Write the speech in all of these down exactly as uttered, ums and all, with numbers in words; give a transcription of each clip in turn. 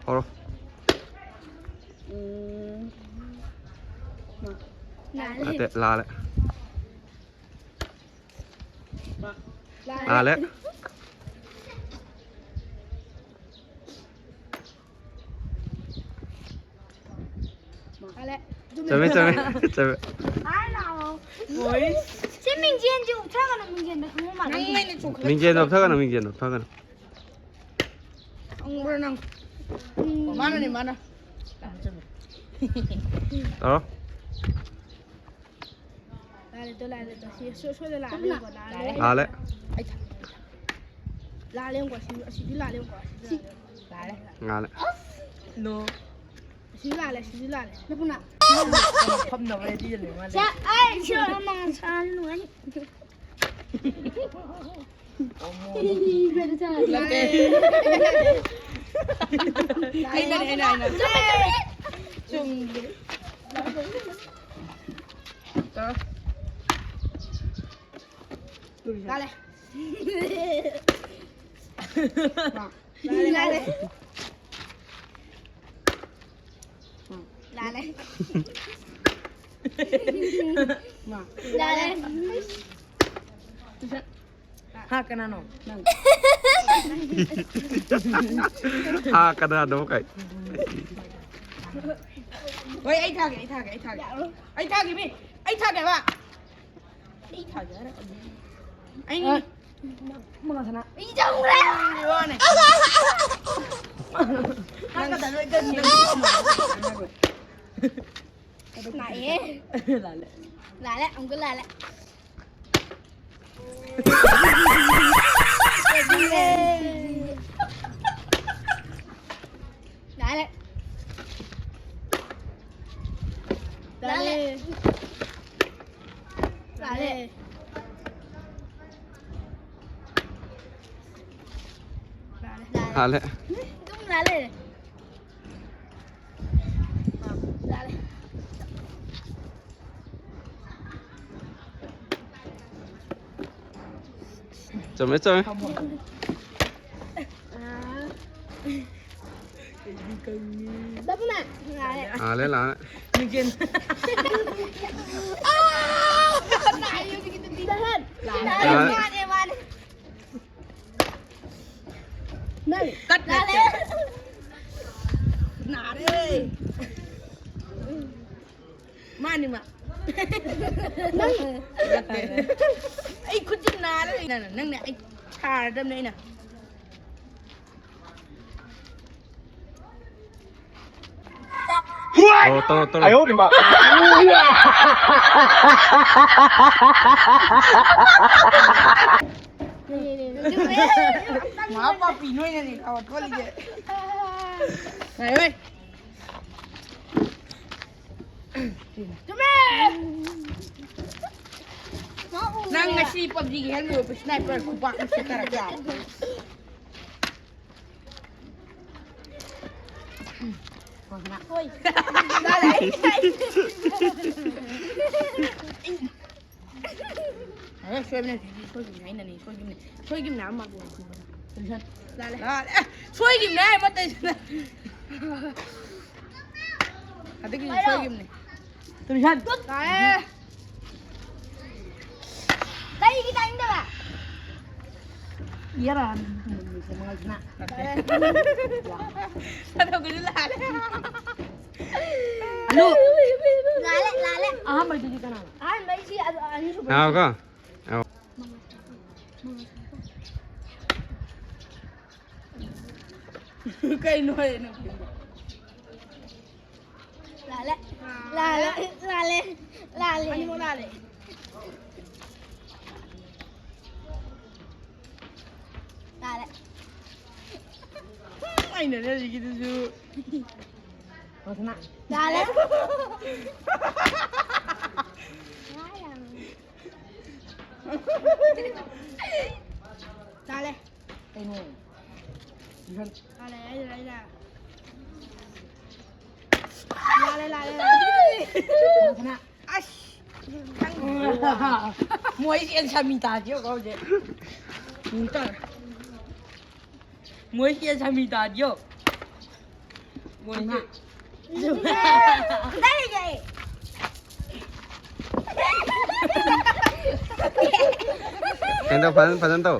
ꯍꯧꯔꯣ꯫ ꯎꯝ꯫ ꯃꯥ꯫ ꯅꯠꯇꯦ, ꯂꯥꯜꯂꯦ꯫ ꯂꯥꯜꯂꯦ꯫ ꯂꯥꯜꯂꯦ꯫ ꯆꯨꯝꯃꯦ, ꯆꯨꯝꯃꯦ, ꯆꯨꯝꯃꯦ꯫ ꯍꯥꯏ ꯂꯥꯛꯑꯣ꯫ ꯁꯤ ꯃꯤꯡꯖꯦꯜꯁꯦ ꯎꯞꯊꯒꯅꯨ, ꯃꯤꯡꯖꯦꯜꯗ ꯈꯪꯕ ꯃꯥꯜꯂꯦ꯫ ꯃꯤꯡꯖꯦꯜꯗꯣ ꯎꯞꯊꯒꯅꯨ, ꯃꯤꯡꯖꯦꯜꯗꯣ ꯎꯞꯊꯒꯅꯨ꯫ ꯈꯪꯕ꯭ꯔꯥ ꯅꯪ? ꯃꯥꯅꯅꯦ, ꯃꯥꯅ꯫ ꯇꯧꯔꯣ꯫ ꯂꯥꯜꯂꯦ ꯇꯣ, ꯂꯥꯜꯂꯦ ꯇꯣ꯫ ꯁꯤ ꯁꯣ-, ꯁꯣꯏꯗ ꯂꯥꯜꯂꯦꯀꯣ, ꯂꯥꯜꯂꯦ꯫ ꯂꯥꯜꯂꯦ꯫ ꯂꯥꯜꯂꯦ ꯌꯦꯡꯉꯨꯀꯣ, ꯁꯤ, ꯑꯁꯤꯗꯤ ꯂꯥꯜꯂꯦ ꯌꯦꯡꯉꯨꯀꯣ, ꯑꯁꯤꯗꯤ ꯂꯥꯜꯂꯦ꯫ ꯉꯥꯜꯂꯦ꯫ ꯅꯣ꯫ ꯑꯁꯤꯁꯨ ꯂꯥꯜꯂꯦ, ꯑꯁꯤꯁꯨ ꯂꯥꯜꯂꯦ꯫ ꯅꯄꯨꯅ꯫ ꯐꯝꯅꯕ ꯔꯦꯗꯤꯗ ꯂꯩ ꯃꯥꯜꯂꯦ꯫ ꯁꯤ, ꯑꯩ ꯁꯤ ꯑꯃ ꯁꯥ ꯅꯨꯡꯉꯥꯏ꯫ ꯂꯥꯛꯀꯦ꯫ ꯑꯩꯅ, ꯑꯩꯅ, ꯑꯩꯅ꯫ ꯆꯨꯝꯗꯦ꯫ ꯂꯥꯜꯂꯦ꯫ ꯂꯥꯜꯂꯦ꯫ ꯂꯥꯜꯂꯦ꯫ ꯂꯥꯜꯂꯦ꯫ ꯍꯥ, ꯀꯅꯥꯅꯣ? ꯅꯪ꯫ ꯍꯥ, ꯀꯅꯥꯅꯣ ꯀꯥꯏ꯫ ꯍꯣꯏ, ꯑꯩ ꯊꯥꯒꯦ, ꯑꯩ ꯊꯥꯒꯦ, ꯑꯩ ꯊꯥꯒꯦ꯫ ꯑꯩ ꯊꯥꯒꯦ, ꯃꯤ꯫ ꯑꯩ ꯊꯥꯒꯦꯕ꯫ ꯑꯩ ꯊꯥꯒꯦ ꯍꯥꯏꯔ꯫ ꯑꯩ ꯃꯉꯥ ꯁꯅꯥ꯫ ꯑꯩ ꯆꯪꯈ꯭ꯔꯦ꯫ ꯋꯥꯅꯦ꯫ ꯅꯪ ꯀꯗꯥ ꯂꯣꯏ ꯀꯟ-, ꯂꯥꯛꯑꯦ꯫ ꯂꯥꯜꯂꯦ꯫ ꯂꯥꯜꯂꯦ, ꯑꯃꯨꯛꯀ ꯂꯥꯜꯂꯦ꯫ ꯂꯥꯜꯂꯦ꯫ ꯂꯥꯜꯂꯦ꯫ ꯂꯥꯜꯂꯦ꯫ ꯍꯥꯜꯂꯦ꯫ ꯑꯗꯨꯝ ꯂꯥꯜꯂꯦ꯫ ꯂꯥꯜꯂꯦ꯫ ꯆꯨꯝꯃꯦ, ꯆꯨꯝꯃꯦ꯫ ꯑꯥ꯫ ꯆꯠꯄꯅꯦ꯫ ꯉꯥꯏꯔꯦ꯫ ꯂꯥꯜꯂꯦ, ꯂꯥꯜꯂꯦ꯫ ꯃꯤꯡꯖꯦꯜ꯫ ꯅꯥꯏ ꯍꯧꯖꯤꯛꯀꯤꯗꯨꯗꯤ꯫ ꯗꯍꯟ꯫ ꯂꯥꯜꯂꯦ꯫ ꯃꯥꯅꯦ, ꯃꯥꯅꯦ꯫ ꯅꯪ꯫ ꯀꯠ ꯂꯥꯜꯂꯦ꯫ ꯅꯠꯇꯦ꯫ ꯅꯥꯔꯦ꯫ ꯃꯥꯅꯤ ꯃꯥ꯫ ꯅꯪ꯫ ꯅꯠꯇꯦ꯫ ꯑꯩ ꯈꯨꯠꯁꯤ ꯅꯥꯔꯦ꯫ ꯅꯪꯅ, ꯅꯪꯅ ꯑꯩ ꯊꯥꯔꯗꯕꯅꯦ ꯑꯩꯅ꯫ ꯇꯧꯔꯣ, ꯇꯧꯔꯣ, ꯇꯧꯔꯣ꯫ ꯃꯥ ꯄꯥꯄꯤ ꯅꯣꯏꯅꯅꯦ ꯀꯥꯎ ꯊꯣꯛꯍꯜꯂꯤꯁꯦ꯫ ꯉꯥꯏꯌꯣꯍꯦ꯫ ꯆꯨꯝꯃꯦ! ꯅꯪ ꯉꯁꯤ ꯄꯞꯖꯤꯒꯤ ꯍꯦꯛ ꯂꯣꯏꯕ ꯁ꯭ꯅꯥꯏꯄꯔ ꯈꯨꯄꯥꯛ ꯑꯃ ꯁꯦꯠꯊꯔꯛꯀꯦ꯫ ꯍꯣꯏ꯫ ꯑꯦ, ꯁꯣꯏꯕꯅꯦ, ꯁꯤꯗꯤ ꯁꯣꯏꯈꯤꯕꯅꯦ, ꯑꯩꯅꯅꯦ, ꯁꯣꯏꯈꯤꯕꯅꯦ꯫ ꯁꯣꯏꯈꯤꯕꯅꯦ, ꯑꯃ ꯂꯣꯏꯈꯤꯕꯅꯦ꯫ ꯂꯥꯜꯂꯦ꯫ ꯑꯦ, ꯁꯣꯏꯈꯤꯕꯅꯦ, ꯑꯃ ꯇꯧꯁꯤꯅ꯫ ꯍꯟꯗꯛꯀꯤꯁꯨ ꯁꯣꯏꯈꯤꯕꯅꯦ꯫ ꯇꯨꯔꯤꯁꯟ꯫ ꯂꯥꯜꯂꯦ꯫ ꯀꯩꯒꯤ ꯇꯥꯅꯤꯡꯗꯕ? ꯏꯌꯥꯔꯥ, ꯃꯉꯥꯜꯁꯤꯅ꯫ ꯁꯥꯟꯅꯕꯁꯨ ꯂꯥꯜꯂꯦ꯫ ꯑꯂꯨ꯫ ꯂꯥꯜꯂꯦ, ꯂꯥꯜꯂꯦ꯫ ꯑꯍꯥꯟꯕꯩꯗꯨꯗꯤ ꯀꯅꯥꯅꯣ? ꯑꯍꯥꯟꯕꯩꯁꯤ ꯑ-, ꯑꯅꯤꯁꯨꯕ꯫ ꯉꯥꯏꯈꯣꯀꯣ꯫ ꯑꯧ꯫ ꯀꯩꯅꯣ ꯍꯥꯏ ꯅꯪ? ꯂꯥꯜꯂꯦ꯫ ꯂꯥꯜꯂꯦ꯫ ꯂꯥꯜꯂꯦ꯫ ꯂꯥꯜꯂꯦ꯫ ꯑꯅꯤꯃꯛ ꯂꯥꯜꯂꯦ꯫ ꯂꯥꯜꯂꯦ꯫ ꯑꯩꯅꯅꯦ ꯍꯧꯖꯤꯛꯀꯤꯗꯨꯁꯨ꯫ ꯂꯥꯜꯂꯦ꯫ ꯂꯥꯜꯂꯦ꯫ ꯀꯩꯅꯣ? ꯂꯥꯜꯂꯦ, ꯑꯩꯅ, ꯑꯩꯅ꯫ ꯂꯥꯜꯂꯦ, ꯂꯥꯜꯂꯦ, ꯂꯥꯜꯂꯦ꯫ ꯃꯁꯅꯥ꯫ ꯑꯁ! ꯃꯣꯏꯁꯤ ꯑꯦꯟꯁꯥꯃꯤ ꯇꯥꯗꯦ ꯍꯧꯖꯤꯛ꯫ ꯃꯣꯏꯁꯤ ꯑꯦꯟꯁꯥꯃꯤ ꯇꯥꯗꯦ꯫ ꯀꯩꯅꯣ ꯐꯖꯅ ꯐꯖꯅ ꯇꯧ꯫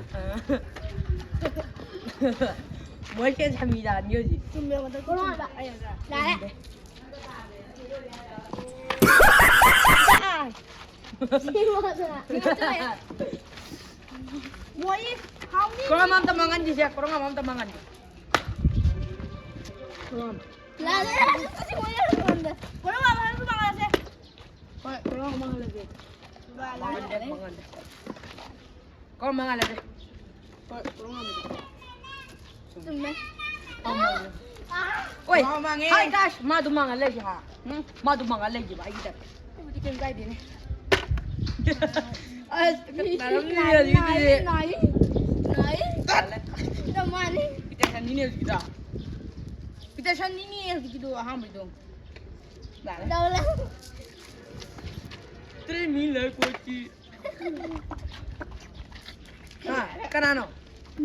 ꯃꯣꯏꯁꯦ ꯁꯃꯤꯔꯥꯅꯤ ꯍꯧꯖꯤꯛ꯫ ꯆꯨꯝꯃꯦ ꯃꯊꯛ ꯀꯣꯔꯣꯅꯥꯗ꯫ ꯌꯥꯔꯦ꯫ ꯁꯤ ꯃꯣꯏꯗ꯫ ꯃꯣꯏ ꯍꯥꯎꯅꯤ꯫ ꯀꯣꯔꯣꯅꯥ ꯑꯝꯇ ꯃꯥꯡꯍꯟꯁꯤꯁꯦ, ꯀꯣꯔꯣꯅꯥ ꯑꯝꯇ ꯃꯥꯡꯍꯟꯁꯤ꯫ ꯀꯣꯔꯣꯅꯥ꯫ ꯂꯥꯛꯑꯦ, ꯂꯥꯛꯑꯦ, ꯁꯤ ꯃꯣꯏ ꯌꯥꯝ ꯄꯥꯝꯗꯦ꯫ ꯀꯣꯔꯣꯅꯥ ꯃꯥꯡꯍꯟꯁꯤ ꯃꯥꯡꯍꯜꯂꯁꯦ꯫ ꯍꯣꯏ, ꯀꯣꯔꯣꯅꯥ ꯃꯥꯡꯍꯜꯂꯁꯦ꯫ ꯃꯥꯡꯍꯟꯁꯦ, ꯃꯥꯡꯍꯟꯁꯦ꯫ ꯀꯣꯔꯣꯅꯥ ꯃꯥꯡꯍꯜꯂꯁꯦ꯫ ꯍꯣꯏ, ꯀꯣꯔꯣꯅꯥ ꯃꯥꯡꯍꯜꯂꯁꯦ꯫ ꯆꯨꯝꯃꯦ꯫ ꯑꯣꯏ, ꯃꯥ ꯃꯥꯡꯉꯦ꯫ Hi guys, ꯃꯥꯗꯨ ꯃꯥꯡꯉ ꯂꯩꯒꯦ ꯍꯥ? ꯎꯝ? ꯃꯥꯗꯨ ꯃꯥꯡꯉ ꯂꯩꯒꯦꯕ ꯑꯩꯒꯤ ꯇꯥꯏꯞꯇ꯫ ꯑꯗꯨꯕꯨꯗꯤ ꯀꯩꯝ ꯀꯥꯏꯗꯦꯅꯦ꯫ ꯑꯁ, ꯅꯥꯔꯝꯅꯤ ꯅꯥꯏ, ꯍꯧꯖꯤꯛꯀꯤꯗꯨꯗꯤ꯫ ꯅꯥꯏ, ꯅꯥꯏ, ꯅꯥꯏ꯫ ꯇꯠ! ꯆꯞ ꯃꯥꯟꯅꯩ꯫ ꯄꯤꯇꯔꯁꯟꯅꯤꯅꯦ ꯍꯧꯖꯤꯛꯀꯤꯗꯣ꯫ ꯄꯤꯇꯔꯁꯟꯅꯤꯅꯦ ꯍꯧꯖꯤꯛꯀꯤꯗꯣ ꯑꯍꯥꯟꯕꯩꯗꯣ꯫ ꯂꯥꯛꯑꯦ꯫ ꯇꯧꯔꯦ꯫ ꯇ꯭ꯔꯦꯃꯤ ꯂꯩ ꯀꯣꯏꯆꯤ꯫ ꯍꯥ? ꯀꯅꯥꯅꯣ?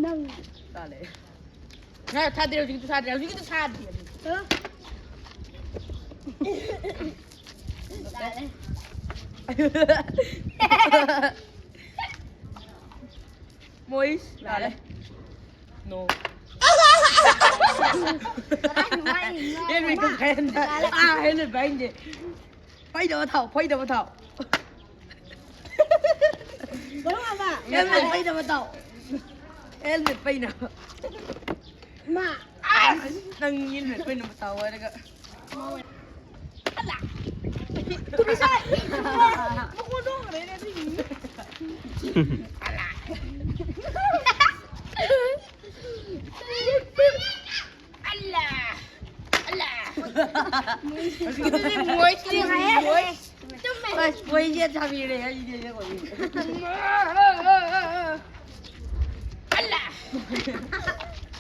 ꯅꯪ꯫ ꯇꯥꯂꯦ꯫ ꯉꯥ ꯊꯥꯗꯦ, ꯍꯧꯖꯤꯛꯀꯤꯗꯨ ꯊꯥꯗꯦ, ꯍꯧꯖꯤꯛꯀꯤꯗꯨ ꯊꯥꯗꯦ꯫ ꯍꯥ? ꯇꯥꯂꯦ꯫ ꯃꯣꯏꯁ꯫ ꯇꯥꯂꯦ꯫ ꯂꯥꯛꯑꯦ꯫ No꯫ ꯀꯗꯥꯏꯗꯅꯣ ꯃꯥ ꯌꯦꯡꯉꯤꯅꯣ? ꯍꯦꯜꯃꯦꯠ ꯀꯛꯈ꯭ꯔꯦ, ꯍꯦꯜꯃꯦꯠ꯫ ꯇꯥꯂꯦ꯫ ꯑꯥ, ꯍꯦꯜꯃꯦꯠ ꯄꯥꯏꯅꯦ꯫ ꯐꯩꯗꯕ ꯊꯥꯎ, ꯐꯩꯗꯕ ꯊꯥꯎ꯫ ꯀꯔꯝ ꯍꯥꯏꯕ? ꯍꯦꯜꯃꯦꯠ ꯐꯩꯗꯕ ꯊꯥꯎ꯫ ꯍꯦꯜꯃꯦꯠ ꯄꯩꯅꯕ꯫ ꯃꯥ꯫ ꯑꯁ! ꯅꯪ ꯍꯦꯜꯃꯦꯠ ꯄꯩꯅꯕ ꯊꯥꯎ ꯍꯥꯏꯔꯒ꯫ ꯑꯂꯥ! ꯇꯨꯃꯤ ꯁꯥꯏ! ꯃꯈꯣꯟ ꯊꯣꯛꯈ꯭ꯔꯦꯅꯦ ꯑꯗꯨꯒꯤꯅꯤ꯫ ꯑꯂꯥ! ꯑꯂꯥ! ꯑꯂꯥ! ꯍꯧꯖꯤꯛꯀꯤꯗꯨꯗꯤ ꯃꯣꯏ ꯆꯦꯟ ꯍꯥꯏꯌꯦ꯫ ꯃꯣꯏ꯫ ꯆꯨꯝꯃꯦ꯫ ꯑꯁ, ꯃꯣꯏ ꯆꯦꯟ ꯁꯥꯕꯤꯔꯦ ꯍꯥꯏꯁꯤꯗꯤ ꯑꯩꯅ ꯀꯣꯜꯂꯤ꯫ ꯑꯂꯥ!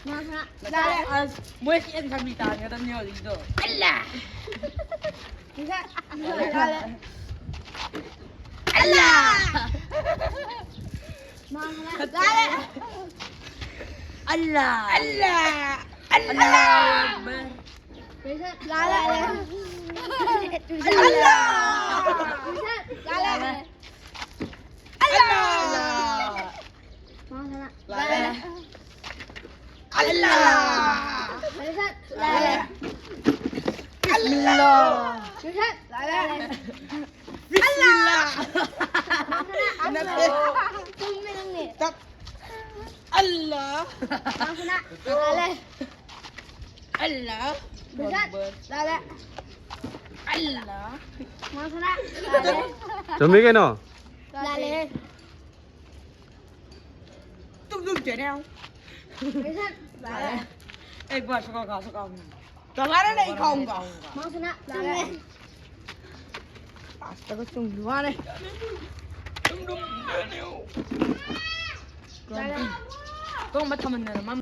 ꯃꯥ ꯈꯔ ꯂꯥꯛꯑꯦ꯫ ꯑꯁ, ꯃꯣꯏ ꯆꯦꯟ ꯁꯥꯕꯤ ꯇꯥꯟꯒꯗꯕꯅꯤ ꯍꯧꯖꯤꯛꯀꯤꯗꯣ꯫ ꯑꯂꯥ! ꯉꯁꯥꯏ ꯌꯥꯔꯦ꯫ ꯑꯜꯂꯥ! ꯃꯥ ꯉꯔꯥꯡ ꯆꯥꯔꯦ꯫ ꯑꯜꯂꯥ! ꯑꯜꯂꯥ! ꯑꯜꯂꯥ! ꯑꯜꯂꯥ ꯑꯛꯕꯔ! ꯂꯥꯜꯂꯦ꯫ ꯂꯥꯜꯂꯦ꯫ ꯂꯥꯜꯂꯦ꯫ ꯂꯥꯜꯂꯦ꯫ ꯂꯥꯜꯂꯦ꯫ ꯂꯥꯜꯂꯦ꯫ ꯕꯤꯁꯃꯤꯜꯂꯥ꯫ ꯅꯠꯇꯦ꯫ ꯆꯨꯝꯃꯦ ꯅꯪꯅꯦ꯫ ꯇꯞ꯫ ꯑꯜꯂꯥ꯫ ꯂꯥꯜꯂꯦ꯫ ꯑꯜꯂꯥ꯫ ꯂꯥꯜꯂꯦ꯫ ꯑꯜꯂꯥ꯫ ꯂꯥꯜꯂꯦ꯫ ꯆꯨꯝꯃꯤ ꯀꯩꯅꯣ꯫ ꯂꯥꯜꯂꯦ꯫ ꯇꯨꯝ ꯇꯨꯝ ꯆꯦꯅꯦ꯫ ꯂꯥꯜꯂꯦ꯫ ꯑꯩ ꯕꯥ ꯁꯀꯥ ꯀꯥ ꯁꯀꯥ꯫ ꯀꯃꯥꯏꯅ ꯂꯩ ꯈꯥꯎꯒ? ꯃꯥꯁꯅ ꯂꯥꯜꯂꯦ꯫ ꯑꯁꯇꯒ ꯆꯨꯝꯕꯤ ꯋꯥꯅꯦ꯫ ꯇꯨꯝ ꯇꯨꯝ ꯆꯦꯅꯦ꯫ ꯂꯥꯜꯂꯦ꯫ ꯀꯔꯝꯕ ꯊꯝꯃꯟꯗꯅ ꯃꯥ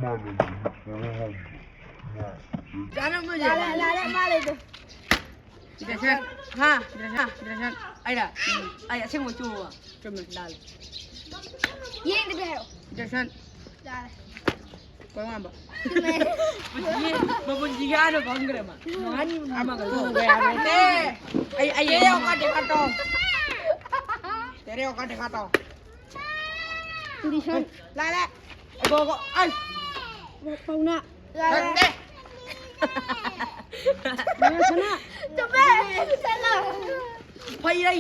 ꯆꯥꯅꯕ ꯂꯩ꯫ ꯂꯥꯜꯂꯦ, ꯂꯥꯜꯂꯦ, ꯃꯥ ꯂꯩꯗꯣ꯫ ꯁꯤꯗꯁꯟ꯫ ꯍꯥ? ꯁꯤꯗꯁꯟ꯫ ꯁꯤꯗꯁꯟ꯫ ꯑꯩꯔ? ꯎꯝ꯫ ꯑꯩ ꯑꯁꯦꯡꯕ ꯆꯨꯝꯃꯕ? ꯆꯨꯝꯃꯦ꯫ ꯂꯥꯜꯂꯦ꯫ ꯌꯦꯡꯗꯕꯤ ꯍꯥꯏꯔꯣ꯫ ꯁꯤꯗꯁꯟ꯫ ꯂꯥꯜꯂꯦ꯫ ꯀꯣꯏ ꯋꯥꯡꯕ꯫ ꯆꯨꯝꯃꯦ꯫ ꯃꯄꯨꯟꯁꯤꯒꯤ, ꯃꯄꯨꯟꯁꯤꯒꯤ ꯑꯍꯥꯟꯕ ꯐꯪꯈ꯭ꯔꯦ ꯃꯥ꯫ ꯅꯣꯡꯉꯥꯟ ꯑꯃꯒ ꯂꯨꯍꯣꯡꯕ ꯌꯥꯔꯣꯏ꯫ ꯑꯦ! ꯑꯩ, ꯑꯩ ꯆꯦ ꯌꯦꯡꯉꯣ꯫ ꯑꯣꯀꯥ ꯗꯦꯀꯥ ꯇꯣ꯫ ꯆꯦ ꯑꯣꯀꯥ ꯗꯦꯀꯥ ꯇꯣ꯫ ꯀꯟꯗꯤꯁꯟ꯫ ꯂꯥꯜꯂꯦ꯫ GO, GO. ꯑꯩ꯫ ꯄꯥꯎꯅ꯫ ꯂꯥꯜꯂꯦ꯫ ꯅꯠꯇꯦ꯫ ꯃꯥꯁꯅ꯫ ꯆꯨꯝꯃꯦ꯫ ꯆꯠꯂꯣ꯫ ꯐꯩꯔꯩ꯫